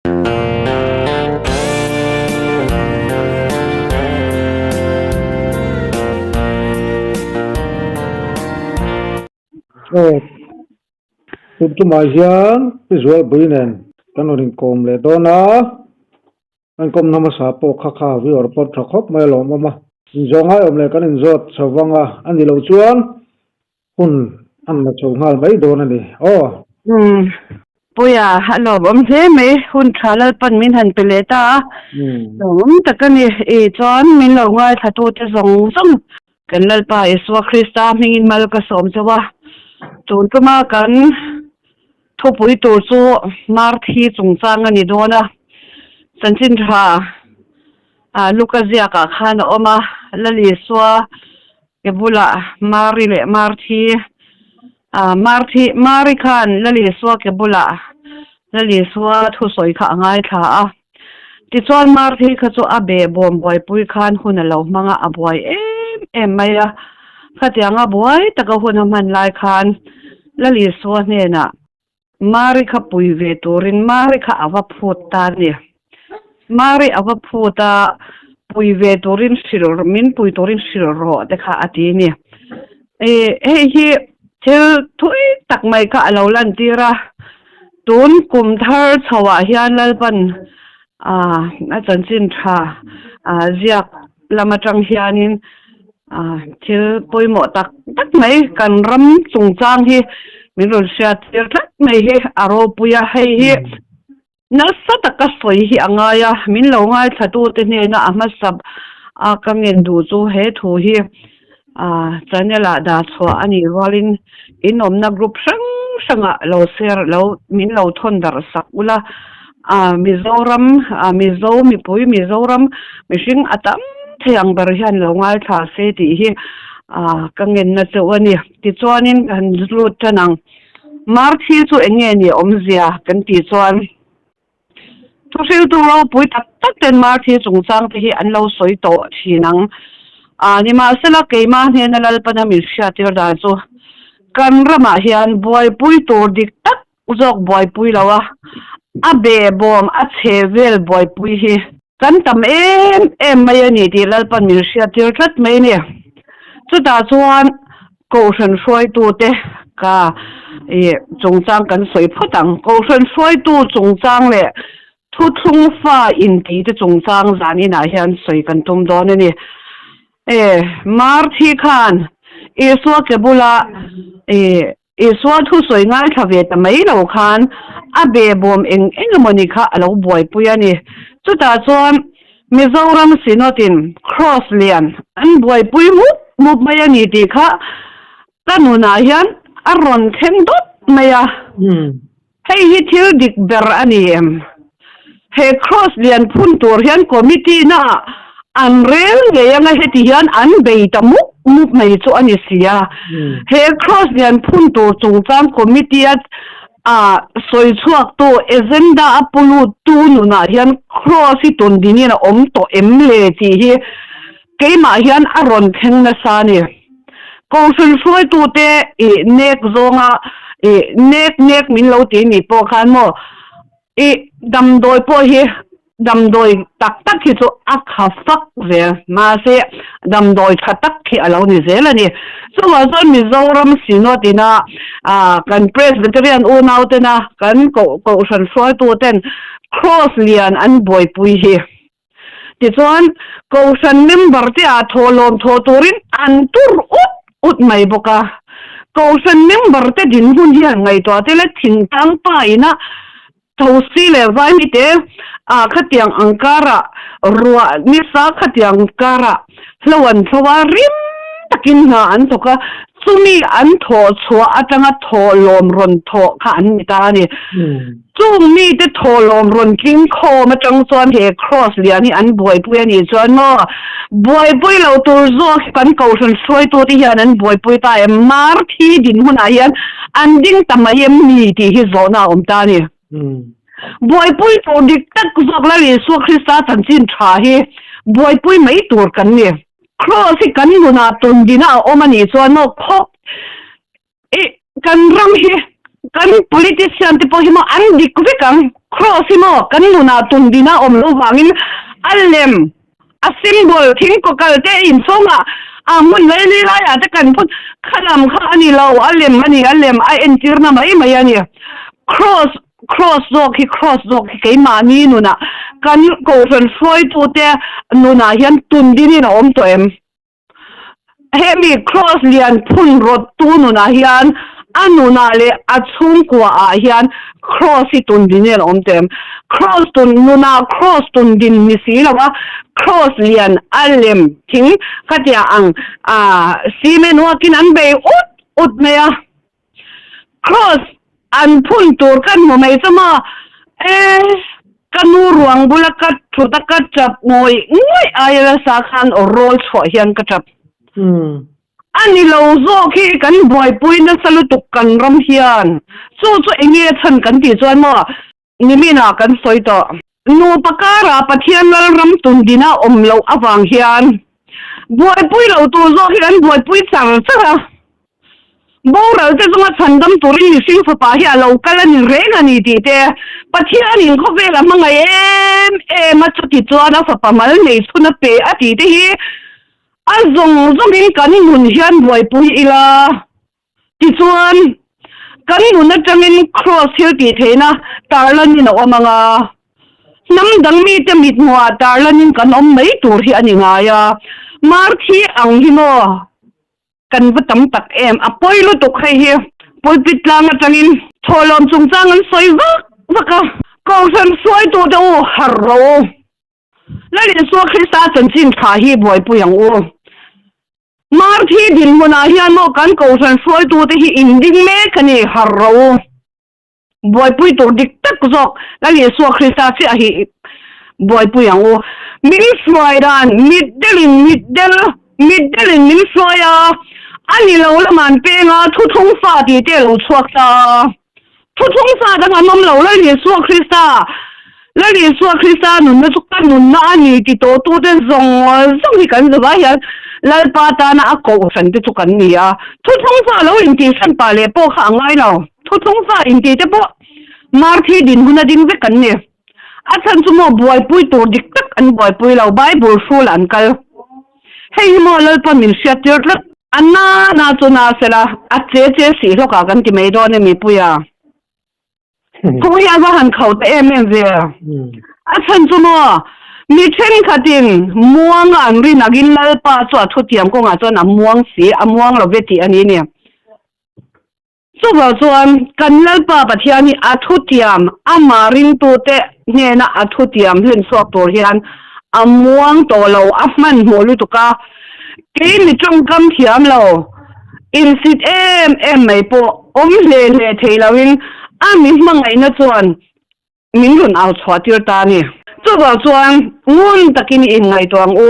Aw, tun tumah hian Pi Zualpui nen kan rawn inkawm leh dawn a, kan kawmna hmasa pawh kha kha viewer pawh tha khawp mai a lawmawm a, inzawh ngaiawm leh kan inzawt chho vang a, a ni loh chuan Hun an la chho nghal mai dawn a ni aw. Umm Puia a lawmawm hle mai, hun tha Lalpan min han pe leh ta a, lawmawm tak a ni. I chuan min lo ngaithlatute zawng zawng kan Lalpa Isua Krista hmingin mal ka sawm chauh a, tun tuma kan thupui tur chu Marthi chungchang a ni dawn a, chanchin tha Luka ziakah khan a awm a, Lal Isua Ke bulah Mari leh Marthi, ah Marthi, Mari khan Lal Isua ke bulah Lal Isua thusawi kha a ngaithla a. Tichuan Marthi kha chu a behbawm buaipui khan hun a lo hmang a, a buai em em mai a. Khatianga buai taka hun a hman lai khan Lal Isua hnenah Mari kha pui ve turin Mari kha a va phut ta a ni. Mari a va phut a, pui ve turin hrilh, min pui turin hrilh rawh te kha a ti a ni. Ih hei hi thil thui tak mai kha a lo lantir a, tun kum thar chho ah hian Lalpan ah a chanchin tha ah ziak lam atang hianin ah thil pawimawh tak tak mai kan ram chungchang hi min rawn hriat tir tlat mai hi a ropui a, hei hi nasa taka sawi hi a ngai a, min lo ngaithlatute hnena a hmasa a ka ngen duh chu he thu hi ah channel ah dah chhuah a nih rualin in awmna group hrang hrangah lo share lo min lo thawn darh sak ula ah Mizoram ah Mizo mipui Mizoram mihring a tam thei ang ber hian lo ngaithla se tih hi ah ka ngenna chauh a ni. Tichuanin ka han lut tan ang. Marthi chu eng nge ni awmzia kan tih chuan Thuhriltu ropui tak tak ten Marthi chungchang te hi an lo sawi tawh thin ang. Ah nimahsela keimah hnena Lalpana min hriattir dan chu kan ramah hian buaipui tur dik tak zawk buaipui lo a, a behbawm a chhe vel buaipui hi kan tam em em mai a ni tih Lalpan min hriattir tlat mai a ni. Chutah chuan Kohhran hruaitute ka ih chungchang kan sawi phawt ang. Kohhran hruaitu chungchang leh thuthlung fa intihte chungchang zan inah hian sawi kan tum dawn a ni. E, Marthi khan Isua ke bula ih Isua thusawi ngaithla ve ta mai lo khan a behbawm eng eng emawni kha a lo buaipui a ni. Chutah chuan Mizoram Synod-in Kraws lian an buaipui mup mup mai a ni tih kha ka nunah hian a rawn thleng dawt mai a. Hei hi thil dik ber a ni em? He Kraws lian phun tur hian committee naah an rel ngei anga heti hian an bei ta mup mup mai chu a ni si a. He Kraws lian phun tur chungchang committee a A sawi chhuaktu agenda a puluttu nunah hian Kraws hi tun dinin a awm tawh em le tih hi keimah hian a rawn thleng nasa a ni. Kohhran hruaitute i nek zawnga i nek nek min lo ti nih pawh khan maw i damdawi pawh hi Damdawi tak tak hi chu a kha fak zel, mahse damdawi tha tak hi a lo ni zel a ni. Chuvang chuan Mizoram Synod ina kan Presbyterian unau tena kan kohhran hruaitu ten Kraws lian an buaipui hi. Tichuan kohhran member te ah thawhlawm thawh turin an tur ut ut mai bawk a. Kohhran member te dinhmun hi han ngaihtuah tel a, thingtlang pa ina Thosi leh vaimite ah khatiang ang karah ruah nisa khatiang karah hlo an thlo a, rim takin hna an thawk a, chumi an thawh chhuah atanga thawhlawm rawn thawh kha an ni ta a ni. Chung mite thawhlawm rawn tling khawm atang chuan he Kraws lian hi an buaipui a nih chuan maw buaipui lo tur zawk hi kan kohhran hruaitute hian an buaipui ta em? Marthi dinhmunah hian An ding ta mai em ni tih hi zawhna a awm ta a ni. Buaipui tur dik tak zawk Lal Isua Krista chanchin tha hi buaipui mai tur kan ni. Kraws hi kan nunah tundina a awm a nih chuan maw khawp i kan ram hi. Kan politician te pawh hi maw an dik vek ang. Cross hi maw kan nunah tum dina awm loh vangin a lem, a symbol, thingkaw kal te inchhungah a hmun laili laiah te kan phun kha lam kha a ni lo, a lem a ni, a lem a entirna mai mai a ni. Cross, cross zawk hi, cross zawk hi keimahni nunah kan kohhran hruaitute nunah hian tun dinin a awm tawh em? Hemi Kraws lian phun rawttu nunah hian a nunah leh a chhungkua ah hian Kraws hi tun din in a awm teh em? Kraws tun nunah Kraws tun din ni si lo a, Kraws lian a lem thing khatia ang cement uakin an bei ut ut mai a. Kraws an phun tur ka hmu mai chu maw? E, ka nu ruang bula ka thut a ka tap ngawih ngawih aia nasa khan aw rawl chhuah hian ka tap. A ni lo zawk hi kan buaipui nasa lutuk kan ram hian. Chu chu eng nge chhan kan tih chuan maw niminah kan sawi tawh. Nupa karah Pathian Lalram tundina awm loh avang hian buaipui lo tur zawk hi kan buaipui char char a. Boral te chunga chhandam turin mihring fapa hi a lo kal a ni reng a ni tih te Pathianin khawvel a hmangaih em em a, chuti chuan a fapa mal nei chhun a pe a tih te hi a zawng zawngin kan nun hian buaipui ila. Tichuan, kan nun atangin Kraws thil tih theihna tarlanin a awm ang a, hnam dang mite mithmuhah tarlanin kan awm mai tur hi a ni ngai a, Marthi ang hi maw kan va tam tak em, a pawi lutuk hei hi pulpit tlang atangin thawhlawm chungchang an sawi vak vak a, Kohhran hruaitute u harh rawh u, Lal Isua Krista chanchin tha hi buaipui ang u. Marthi dinhmunah hian maw kan kohhran hruaitute hi inding mek a ni, harh rawh u. Buaipui tur dik tak zawk Lal Isua Krista chiah hi buaipui ang u. Min hruai dan mitdelin mitdel, mitdelin min hruai a, a ni lo lamah an peng a, thuthlung fa tih te a lo chhuak ta a. Thuthlung fa dang an awm lo, Lal Isua Krista, Lal Isua Krista nunna chu ka nunna a ni ti tawhtute zawng zawng hi kan zavai hian Lalpa tana a kohhran te chu kan ni a. Thuthlung fa lo intihhran pah leh pawh kha a ngai lo. Thuthlung fa intih te pawh Marthi dinhmun a ding vek kan ni. A chhan chu maw buaipui tur dik tak an buaipui lo, Bible hrul an kal. Hei hi maw Lalpa min hriat tir tlat. A na na chu na sela, a che che sih hlawk ah kan ti mai dawn emi Puia? Thu hi a va han khauh ta em em ve. A chhan chu maw mi thenkhatin muang a an rin angin Lalpa chu a thutiam kawngah chuan a muang si, a muang lo ve tih a ni ni. Chuvang chuan kan Lalpa Pathian hi a thutiam, amah ringtute hnena a thutiam hlen chhuak tur hian a muang tawh lo, a hmanhmawh lutuk a. Kei mi tawngkam thiam lo, insit em em mai pawh awm hle hle thei loin a mi hmangaihna chuan min rawn au chhuah tir ta a ni. Chuvang chuan ngun takin i inngaihtuah ang u.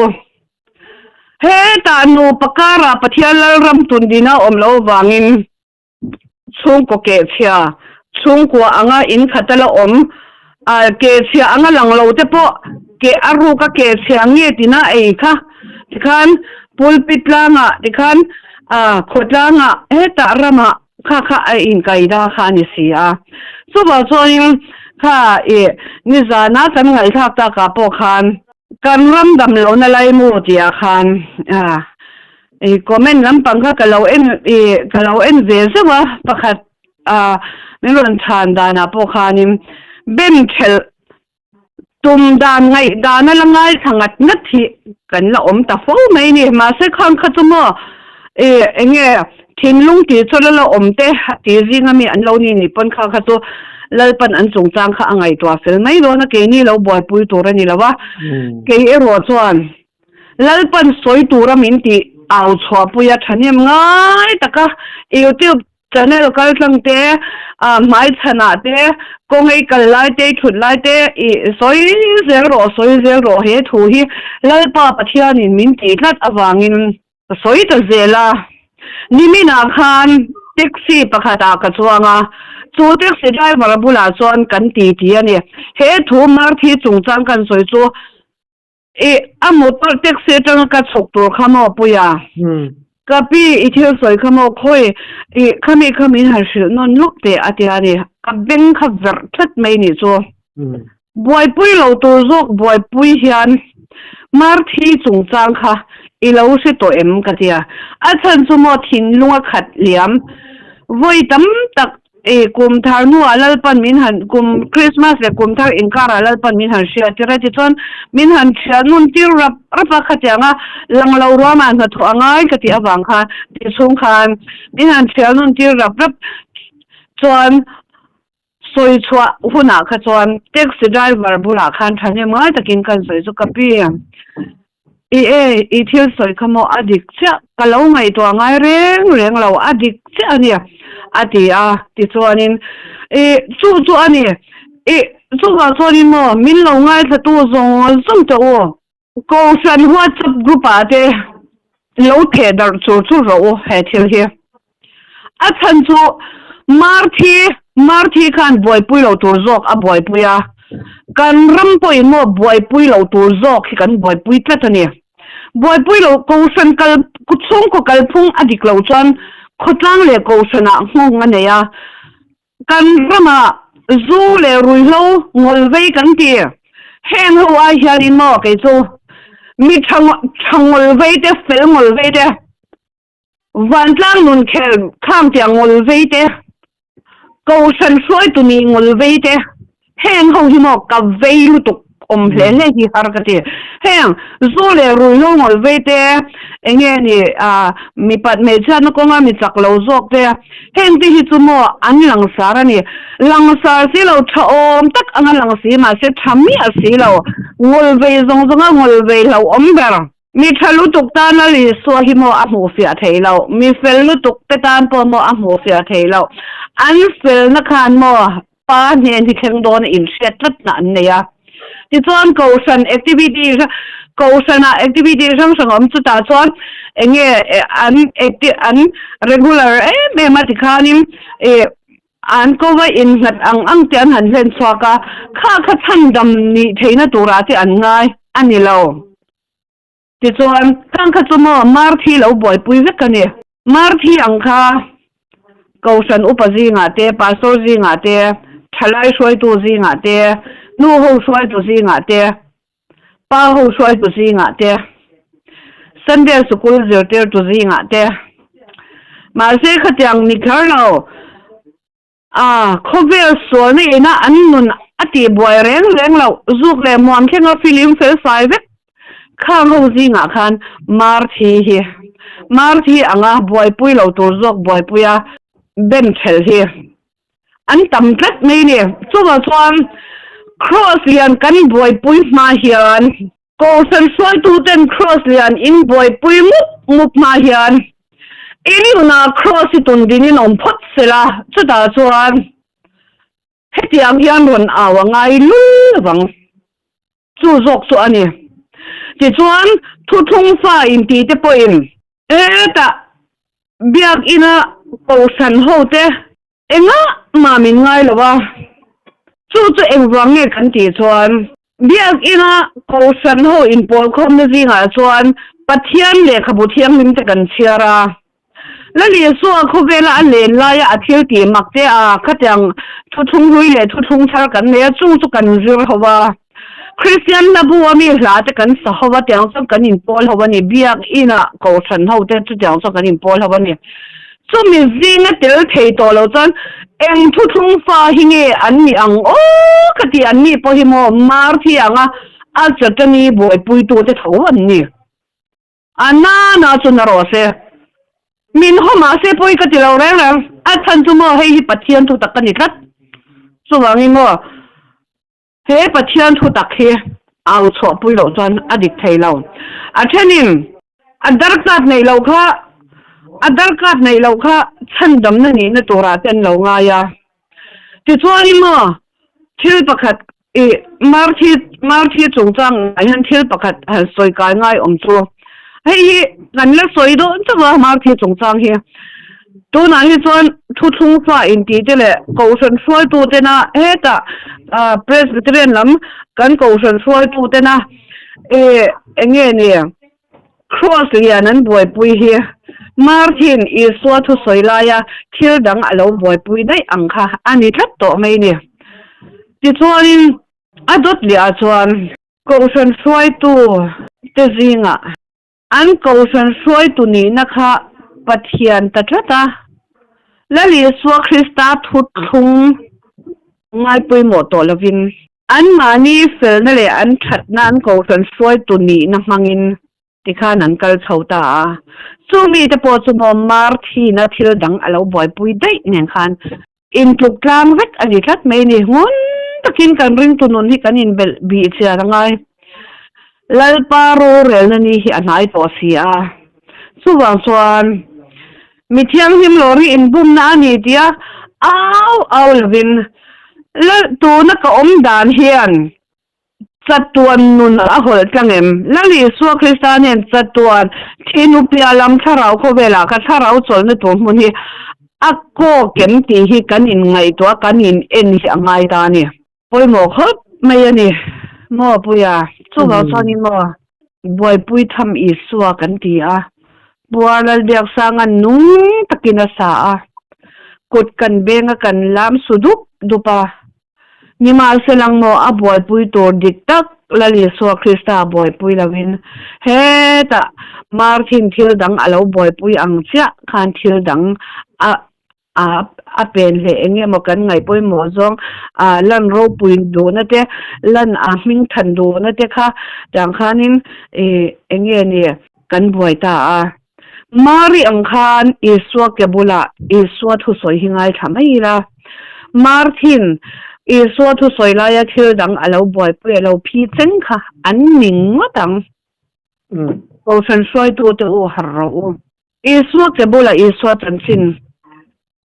Hetah nupa karah Pathian Lalram tundina awm loh avangin chhungkaw kehchhia, chhungkua anga inkhata la awm, kehchhia anga lang lo te pawh keh a ruka kehchhia nge tina ei kha tikhan pulpit tlangah tikhan khawtlangah hetah ramah Kha kha a inkaida kha a ni si a. Chuvang chuanin kha i nizana kan ngaihthlak takah pawh khan kan ram dam lohna laimu tihah khan i comment lampang kha ka lo en i ka lo en ve zeuh a, pakhat min rawn chhan danah pawh khanin ben thelh tum dan ngaih dana la ngaithla ngat ngat hi kan la awm ta fo mai ni. Mahse khang kha chu maw i eng nge thinlung tih chu la la awm te tih zinga mi an lo ni nih pawn kha kha chu Lalpan an chungchang kha a ngaihtuah fel mai dawn a, keini lo buaipui tur a ni lo a. Kei erawh chuan Lalpan sawi tura min tih au chhuahpui a thahnem ngai taka YouTube Channel kal tlang te, hmai chhanah te, kawng ei kal lai te, thut lai te i sawi zel rawh, sawi zel rawh he thu hi Lalpa Pathianin min tih tlat avangin ka sawi ta zel a. Niminah khan taxi pakhatah ka chuang a, chu taxi driver bulah chuan kan titi a ni. He thu Marthi chungchang kan sawi chu i a motor taxi atanga ka chhuk tur kha maw Puia? Ka pi i thil sawi kha maw khawi i khami kha min han hrilh nawn lawk teh a tia ni. Ka beng kha verh tlat mai nih chu. Buaipui lo tur zawk buaipui hian Marthi chungchang kha i lo hre tawh em ka tia. A chhan chu maw thinlung a khat liam vawi tam tak i kum thar hnuah Lalpan min han kum Christmas leh kum thar inkarah Lalpan min han hria tir a tichuan min han hria nun tir rap rap a khatianga lang lo ruamah hnathawh a ngai ka tih avang khan ti chhung khan min han hria nun tir rap rap chuan sawi chhuah hunah kha chuan taxi driver bulah khan thahnem ngai takin kan sawi chu ka pi. I e, i thil sawi kha maw a dik chiah, ka lo ngaihtuah ngai reng reng lo, a dik chiah a ni, a ti a, tichuanin i chu chu a ni, i chuvang chuanin maw min lo ngaithlatu zawng zawng teh u, Kohhran WhatsApp group ah te lo theh darh chur chur rawh u he thil hi. A chhan chu Marthi, Marthi khan buaipui lo tur zawk a buaipui a, kan ram pawhin maw buaipui lo tur zawk hi kan buaipui tlat a ni. Buaipui lo Kohhran kal, chhungkaw kalphung a dik lo chuan khawtlang leh Kohhranah nghawng a nei a, kan ramah zu leh ruihhlo ngawlvei kan ti. Heng ho ai hianin maw kei chu mi tha tha ngawlvei te, fel ngawlvei te, Vantlang nun khel khang tiang ngawl vei te, Kohhran hruaitu nih ngawl vei te, heng ho hi maw ka vei lutuk awm hle hle hi har ka ti. Heng zu leh ruihhlo ngawl vei te, enge ni mipat hmeichhiatna kawnga mi chak lo zawk te, heng te hi chu maw an langsar a ni. Langsar si lo tha awm tak anga lang si mahse tha miah si lo, ngawl vei zawng zawnga ngawl vei hlauhawm ber. Mi tha lutuk tan a Isua hi maw a hmuh fiah thei lo, mi fel lutuk te tan pawh maw a hmuh fiah thei lo. An felna khan maw Pa hnen hi thleng dawn a inhriat tlatna an nei a. Tichuan Kohhran activity Kohhranah activity hrang hrang a awm chutah chuan enge an an regular em em a tikhanin ih an ko va innghat ang ang te an han hlen chhuak a, kha kha chhandam nih theihna turah te an ngai a ni lo. Tichuan, khang kha chu maw Marthi lo buaipui vek a ni. Marthi ang kha Kohhran upa zingah te, Pastor zingah te, thalai hruaitu zingah te, nu ho hruaitu zingah te, pa ho hruaitu zingah te, Sunday sikul zirtirtu zingah te, mahse khatiang ni kher lo. A, khawvel sualna ina an nun a tih buai reng reng loh, zuk leh muam thlenga filim fel fai vek khang ho zingah khan Marthi hi Marthi anga buaipui lo tur zawk buaipui a ben thelh hi an tam tlat mai ni. Chuvang chuan Kraws lian kan buaipui hma hian Kohhran hruaituten Kraws lian in buaipui mup mup hma hian in nunah Kraws hi tun dinin awm phawt sela, chutah chuan hetiang hian rawn au a ngai lul vang. Chu zawk chu a ni. Tichuan, thuthlung fa intih te pawhin hetah biakina Kohhran hote Engah mah min ngai lo a, chu chu engvang nge kan tih chuan Biakina Kohhran ho inpawlkhawmna zingah chuan Pathian lehkhabu thianghlim te kan chhiar a. Lal Isua khawvela a len laia a thil tih mak te a khatiang thuthlung hlui leh thuthlung thar kan nei a, chung chu kan zir ho a. Kristian hlabu a mi hla te kan sa ho a, tiang chuan kan inpawl ho a ni. Biakina Kohhran ho te chutiang chuan kan inpawl ho a ni. Chumi zinga tel thei tawh lo chuan eng thuthlung fa hi nge an nih ang aw ka tih an nih pawh hi maw mar thi anga a chatani buaipuitute tho an ni. A nana chu na rawh se. Min haw mah se pawi ka ti lo reng reng. A chhan chu maw hei hi Pathian thu tak ka ni tlat. Chuvangin maw He Pathian thu tak hi au chhuahpui loh chuan a dik thei lo. A thenin a darkat neih loh kha a darkat neih loh kha chhandamna nihna turah te an lo ngai a. Tichuanin maw thil pakhat i Marthi Marthi chungchang ah hian thil pakhat han sawi kai ngai awm chu hei hi kan la sawi dawn chauh a Marthi chungchang hi. Tunah hi chuan thuthlung fa intih te leh Kohhran hruaitu tena hetah Presbyterian lam kan Kohhran hruaitu tena eng nge ni Cross lian an buaipui hi. Marthin Isua thusawi laia thil dang a lo buaipui daih ang kha a ni tlat tawh mai ni. Tichuanin a dawt leh ah chuan Kohhran hruaitu te zingah an Kohhran hruaitu nihna kha Pathian ta tlat a, Lal Isua Krista thuthlung ngai pawimawh tawh lovin anmahni felna leh an thatna an Kohhran hruaitu nihna hmangin tikhan an kal chho ta a. Chu mite pawh chu maw Marthina thil dang a lo buaipui daih nen khan Intluk tlang vek a ni tlat mai ni. Ngun takin kan ringtu nun hi kan inbelh bih chian a ngai. Lalpa rorelna ni hi a hnai tawh si a. Chuvang chuan mi thianghlim lawri inbumna a ni tia au au lovin Lal tuna ka awm dan hian Chatuan nun a hawlh tlang em? Lal Isua Krista nen chatuan thinupia lam thlarau khawvelah ka thlarau chawlhna tur hmun hi a kawk em tih hi kan inngaihtuah kan in en hi a ngai ta a ni. Pawimawh khawp mai a ni maw Puia? Chuvang chuanin maw buaipui tham Isua kan ti a, Puar Lalbiaksanga'n nung takin a sa a, kut kan benga kan lam su dup dup a, Nimahselang maw a buaipui tur dik tak Lal Isua Krista buaipui loin hetah Marthin thil dang a lo buaipui ang chiah khan thil dang a a a pen hle eng nge maw kan ngaih pawimawh zawng a lan ropui duhna te lan a hming than duhna te kha tiang khanin ih eng nge ni kan buai ta a. Mari ang khan Isua ke bulah Isua thusawi hi ngaithla mai ila. Marthin Isua thusawi laia thil dang a lo buaipui a lo phi cheng kha an ning ngawt ang. Kohhran hruaitute u harh rawh u. Isua ke bulah Isua chanchin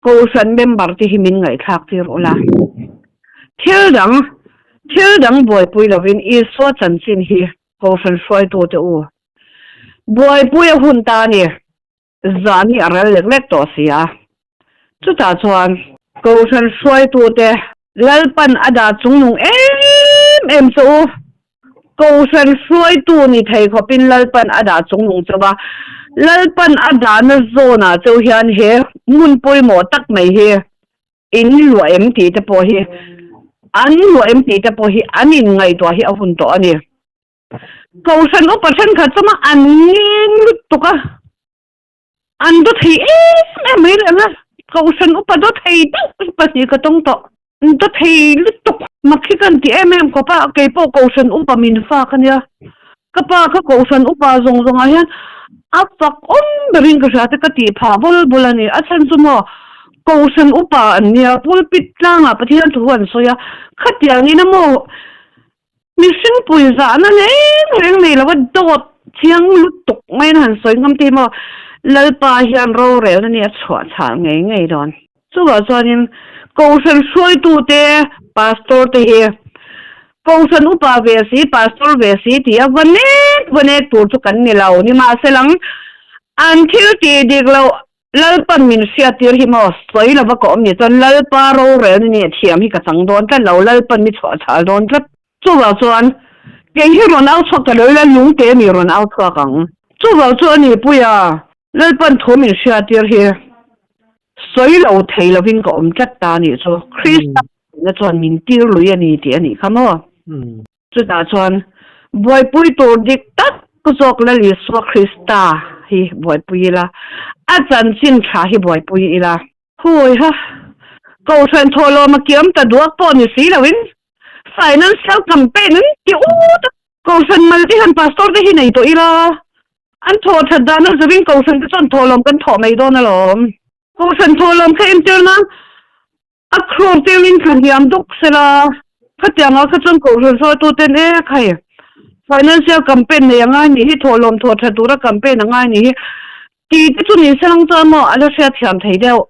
Kohhran member te hi min ngaihthlak tir ula. Thil dang, thil dang buaipui lovin Isua chanchin hi Kohhran hruaitute u buaipui a hun ta a ni. Zan hi a ral lek lek tawh si a. Chutah chuan Kohhran hruaitute Lalpan a dah chungnung em em che u. Kohhran hruaitu ni thei khawpin Lalpan a dah chungnung chauh a, Lalpan a dahna zawnah chauh hian he hmun pawimawh tak mai hi in luah em tih te pawh hi an luah em tih te pawh hi an inngaihtuah hi a hun tawh a ni. Kohhran upa thenkhat chuma an ngeng lutuk a. An do thei em em mai leh la, Kohhran upa do thei deuh hi pahnih ka tawng tawh. An do thei lutuk. Mak hi kan ti em em khawp a, keipawh Kohhran upa min fak a nia. Ka pa kha Kohhran upa zawng zawngah hian a fak awm berin ka hria te ka tih phah bul bul a ni. A chhan chu maw Kohhran upa an nia, pulpit tlangah Pathian thu an sawi a, khatiangin a maw Mihring pui zahna reng reng nei lova dawt chiang lutuk maiin han sawi ngam te hi maw Lalpa hian rorelna ni a chhuah chhal ngei ngei dawn. Chuvah chuanin Kohhran hruaitute Pastor te hi Kohhran upa ve si Pastor ve si tih a va nek va nek tur chu kan ni lo. Nimahselang an thil tih dik loh Lalpan min hriattir hi maw? Sawi lova ka awm ni chuan Lalpa rorelna ni a thiam hi ka chang dawn tlat lo, Lalpan mi chhuah chhal dawn tlat. Chuvang chuan kei hi rawn au chhuak ta lo ila lungte mi rawn au chhuak ang. Chuvang chu a ni Puia, Lalpan thu min hriattir hi sawi lo thei lovin ka awm tlat ta a nih chu. Krista na chuan min tir lui a ni tih a nih kha maw? Chutah chuan buaipui tur dik tak zawk Lal Isua Krista hi buaipui ila, a chanchin tha hi buaipui ila. Hawiha, Kohhran thawhlawm a kiam ta duak pawh ni si loin financial campaign an ti ut a. Kohhran mal te hian pastor te hi nei tawh ila, an thawh that dan a zirin kohhran te chuan thawhlawm kan thawh mai dawn alawm. Kohhran thawhlawm kha entir nan A khruk deuhin thla hniam duk sela, khatiangah kha chuan kohhran hruaituten e khai financial campaign nei a ngai nih hi, thawhlawm thawh tha tura campaign a ngai nih hi tih te chu ni selang chuan maw a la hriatthiam thei deuh.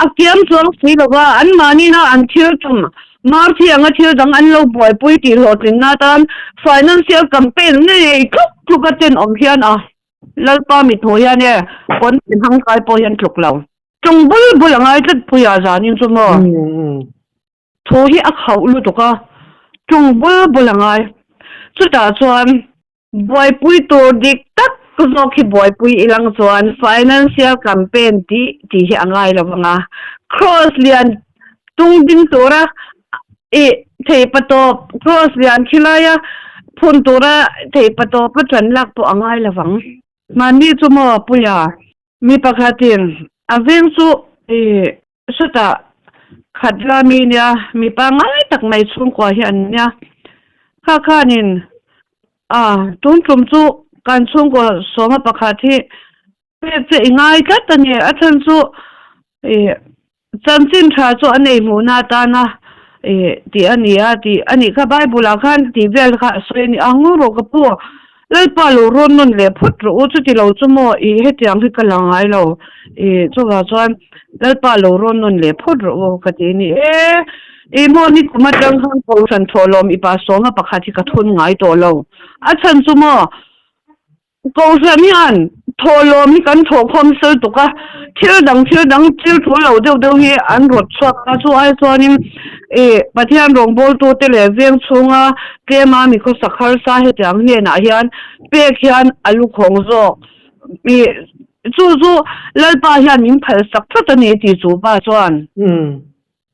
A kiam chuang si lo va, anmahnina an thil tum Marthi anga thil dang an lo buaipui tih hlawhtlinna atan financial campaign ngei tluk tluk a tenawm hian a Lalpa mithmuh hian e pawn hmang kai pawh hian tluk lo. Ṭawng bul bul a ngai tlat pui a zanin chu maw? Thu hi a khauh lutuk a, ṭawng bul bul a ngai. Chutah chuan buaipui tur dik tak zawk hi buaipui ilang chuan financial campaign tih tih hi a ngai lo vang a, Kraws lian tung ding tura ih theihpatawp Kraws lian khilaia phun tura theihpatawpa ṭan lak pawh a ngai lo vang. Mahni chu maw Puia? Mi pakhatin a veng chu ih Sawtah khat la mi nia, mi pangngai tak mai chhungkua hi an nia. Kha khanin a tun tum chu kan chhungkaw sawma pakhat hi pek che i ngai tlat a ni. A chhan chu ih chanchin tha chu a nei hmuhna atana ih tih a ni a tih a nih kha Bible ah khan tih vel kha a sawi a ni ang rawh ka pu. Lalpa lo rawn nawn leh phawt rawh u, chuti lo chu maw i hetiang hi ka la ngai lo i chuvang chuan Lalpa lo rawn nawn leh phawt rawh u ka ti a ni e. I maw ni kum atang khan kohhran thawhlawm i pa sawma pakhat hi ka thun ngai tawh lo. A chhan chu maw kohhran hian thawhlawm hi kan thawhkhawm sel tuk a, thil dang thil dang thil thu lo deuh deuh hi an rawt chhuak a, chu ai chuanin i Pathian rawngbawltute leh veng chhunga Tlema mi khawsak harsa hetiang hnenah hian pek hian a lukhawng zawk. Mi chu chu Lalpa hian min phalsak tlat a ni tih chu pa chuan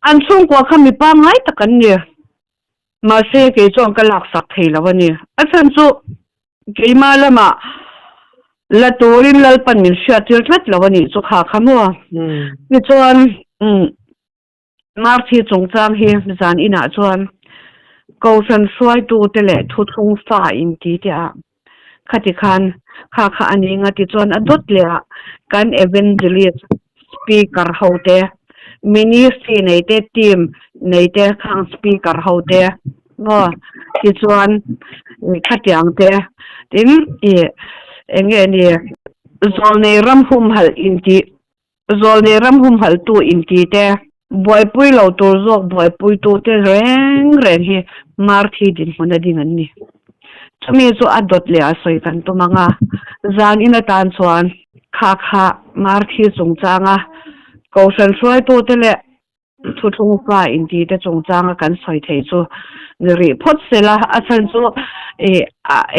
an chhungkua kha mi pangngai tak an ni. Mahse kei chuan ka laksak thei lo a ni. A chhan chu keimah lamah la turin Lalpan min hriattir tlat lo a nih chu kha kha maw. Tichuan Marthi chungchang hi zan inah chuan Kohhran hruaitute leh thuthlung fa inti te ah khati khan kha kha a ni nga tichuan a dawt leh ah kan evangelist speaker ho te ministry nei te team nei te khang speaker ho te maw tichuan khatiang te tin ih eng nge ni zawlnei ram humhalh intih Zawlnei ram humhalhtu inti te, buaipui lo tur zawk buaipuitute reng reng hi Marthi dinhmun a ding an ni. Chumi chu a dawt leh a sawi kan tum ang a, zan in atan chuan kha kha Marthi chungchanga Kohhran hruaitute leh Thuthlung fa inti te chungchanga kan sawi thei chu ni rih phawt sela, a chhan chu ih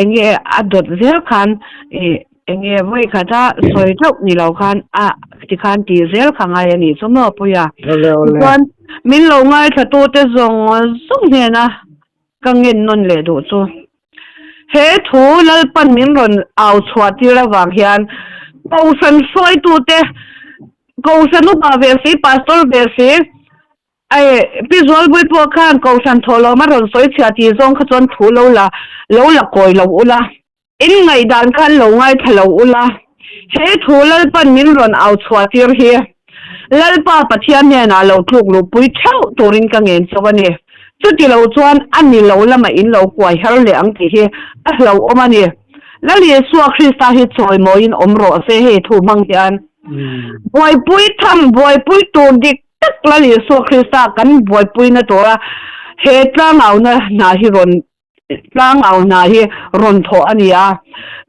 enge a dawt zel khan ih enge vawi khata sawi theuh ni lo khan a tikhan tih zel kha ngai a nih chu maw Puia. Tichuan min lo ngaithla tu te zawng zawng hnena ka ngen nawn leh duh chu he thu Lalpan min rawn au chhuah tir avang hian Kohhran hruaitute Kohhran upa ve si, Pastor ve si, ai Pi Zualbui pawh khan Kohhran thawhlawm a rawn sawi chhia tih zawng kha chuan thu lo la, lo la kawi lo ula, in ngaihdan khan lo ngaithla lo ula, he thu Lalpan min rawn au chhuah tir hi Lalpa Pathian hnenah lo tluk luhpui theuh turin ka ngen chauh a ni. Chuti lo chuan a ni lo lamah in lo kuai her leh ang tih hi a hlauhawm a ni. Lal Isua Krista hi chawimawiin awm rawh se hei thu hmang hian. Buaipui tham, buaipui tur dik tak Lal Isua Krista kan buaipuina tura he tlangauna hna hi rawn tlangau hna hi rawn thawh a ni a.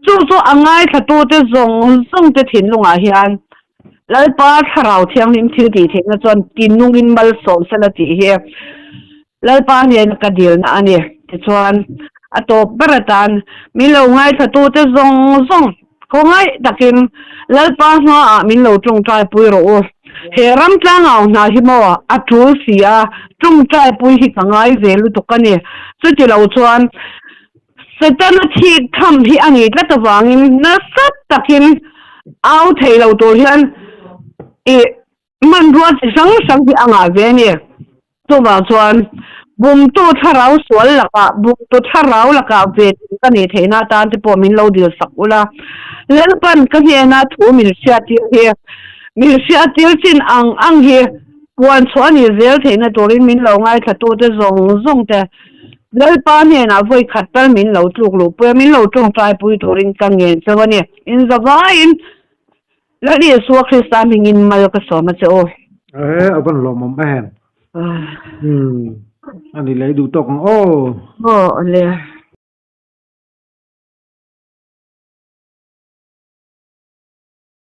Chu chu a ngaithlatute zawng zawngte thinlungah hian Lalpa Thlarau Thianghlim thil tih theihna chuan tinungin malsawm sela tih hi Lalpa hnena ka dilna a ni. Tichuan, a tawp ber atan min lo ngaithlatute zawng zawng khawngaih takin Lalpa hmaah min lo tawngtaipui rawh u. He ram tlangau hna hi maw a tul si a, tawngtaipui hi ka ngai ve lutuk a ni. Chuti lo chuan Setana thik tham hi a ni tlat avangin nasa takin au thei lo tur hian i hmanrua chi hrang hrang hi a ngah ve a ni. Chuvang chuan bumtu thlarau sual lakah, bumtu thlarau lakah ve thil ka nih theihna atan te pawh min lo dil sak ula. Lalpan ka hnena thu min hriattir hi, min hriattir chin ang ang hi puan chhuah a nih zel theihna turin min lo ngaithlatute zawng zawng te Lalpa hnenah vawi khat tal min lo tluk luhpui a, min lo tawngtaipui turin ka ngen chauh a ni. Inzavaiin Lal Isua Krista hmingin mal ka sawm a che u. Ehe, a van lawmawm em. Umm, a ni lei duh tawk ang aw. Aw, le.